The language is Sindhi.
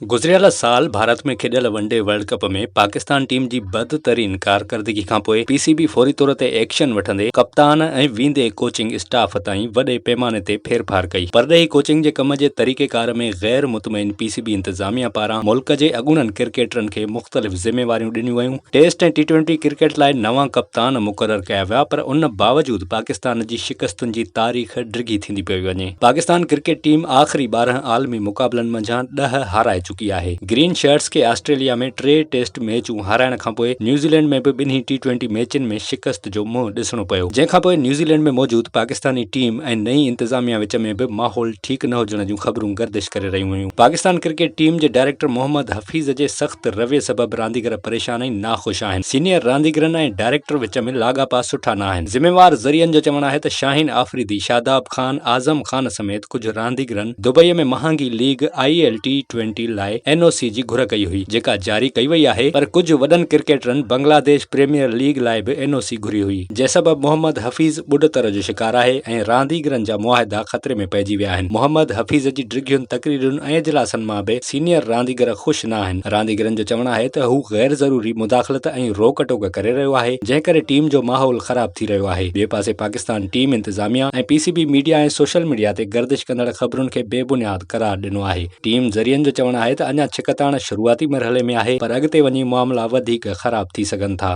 گذريل سال Bharat ۾ کيڏيل one day world cup ۾ Pakistan team جي بدترين ڪارڪردگي کانپوء پي سي بي فوري طور تي ايڪشن وٺندي ڪپتان ۽ ويندي ڪوچنگ اسٽاف تائين وڏي پيماني تي ڦيرڦار ڪئي. پرڏيهي ڪوچنگ جي ڪم جي طريقيڪار ۾ غير مطمئن پي سي بي انتظاميا پاران ملڪ جي اڳوڻن ڪرڪيٽرن کي مختلف ذميواريون ڏنيون ويون. ٽيسٽ ۽ ٽي ٽوئنٽي ڪرڪيٽ لاء نوان ڪپتان مقرر ڪيا ويا پر ان باوجود پاڪستان جي شڪستن جي تاريخ ڊگهي ٿيندي پئي وڃي. پاڪستان ڪرڪيٽ ٽيم آخري 12 عالمي مقابلن منجهان ڏهه هارائي چڪي آهي. گرين شرٽس کي آسٽريليا ۾ ٽي ٽيسٽ ميچون هارائڻ کانپوء نيوزيلينڊ ۾ به ٻنهي ٽي ٽوئنٽي ميچن ۾ شڪست جو منهن ڏسڻو پيو، جنهن کانپوء نيوزيلينڊ ۾ موجود پاڪستاني ٽيم ۽ نئين انتظاميا وچ ۾ به ماحول ٺيڪ نه هجڻ جون خبرون گردش ڪري رهيون هيون. پاڪستان ڪرڪيٽ ٽيم جي ڊائريڪٽر محمد حفيظ جي سخت رويي سبب رانديگر پريشان ۽ ناخوش آهن. سينيئر رانديگرن ۽ ڊائريڪٽر وچ ۾ لاڳاپا سٺا نه آهن. ذميوار ذريعن جو چوڻ آهي ته شاهين آفريدي، شاداب خان، اعظم خان سميت ڪجهه رانديگرن دبئي ۾ مهانگي league I L T twenty لاء اين او سي جي گهر ڪئي هئي، جيڪا جاري ڪئي وئي آهي پر ڪجهه وڏن ڪرڪيٽرن بنگلاديش پريميئر ليگ لاء به اين او سي گهري هئي، جنهن سبب محمد حفيظ ٻڏتر جو شڪار آهي ۽ رانديگرن جا معاهدا خطري ۾ پئجي ويا آهن. محمد حفيظ جي ڊگهين تقريرن ۽ اجلاسن مان به سينيئر رانديگر خوش نه آهن، رانديگرن جو چوڻ آهي ته هو غير ضروري مداخلت ۽ روڪ ٽوڪ ڪري رهيو آهي، جنهن ڪري ٽيم جو ماحول خراب ٿي رهيو آهي. ٻئي پاسي پاڪستان ٽيم انتظاميا ۽ P C B media ۽ social media تي گردش ڪندڙ خبرن کي بي بنياد قرار ڏنو آهي. ٽيم ذريعن جو چوڻ آهي ته اڃا ڇڪتاڻ شروعاتي مرحلي ۾ آهي پر اڳتي وڃي معاملا وڌيڪ خراب ٿي سگهن ٿا.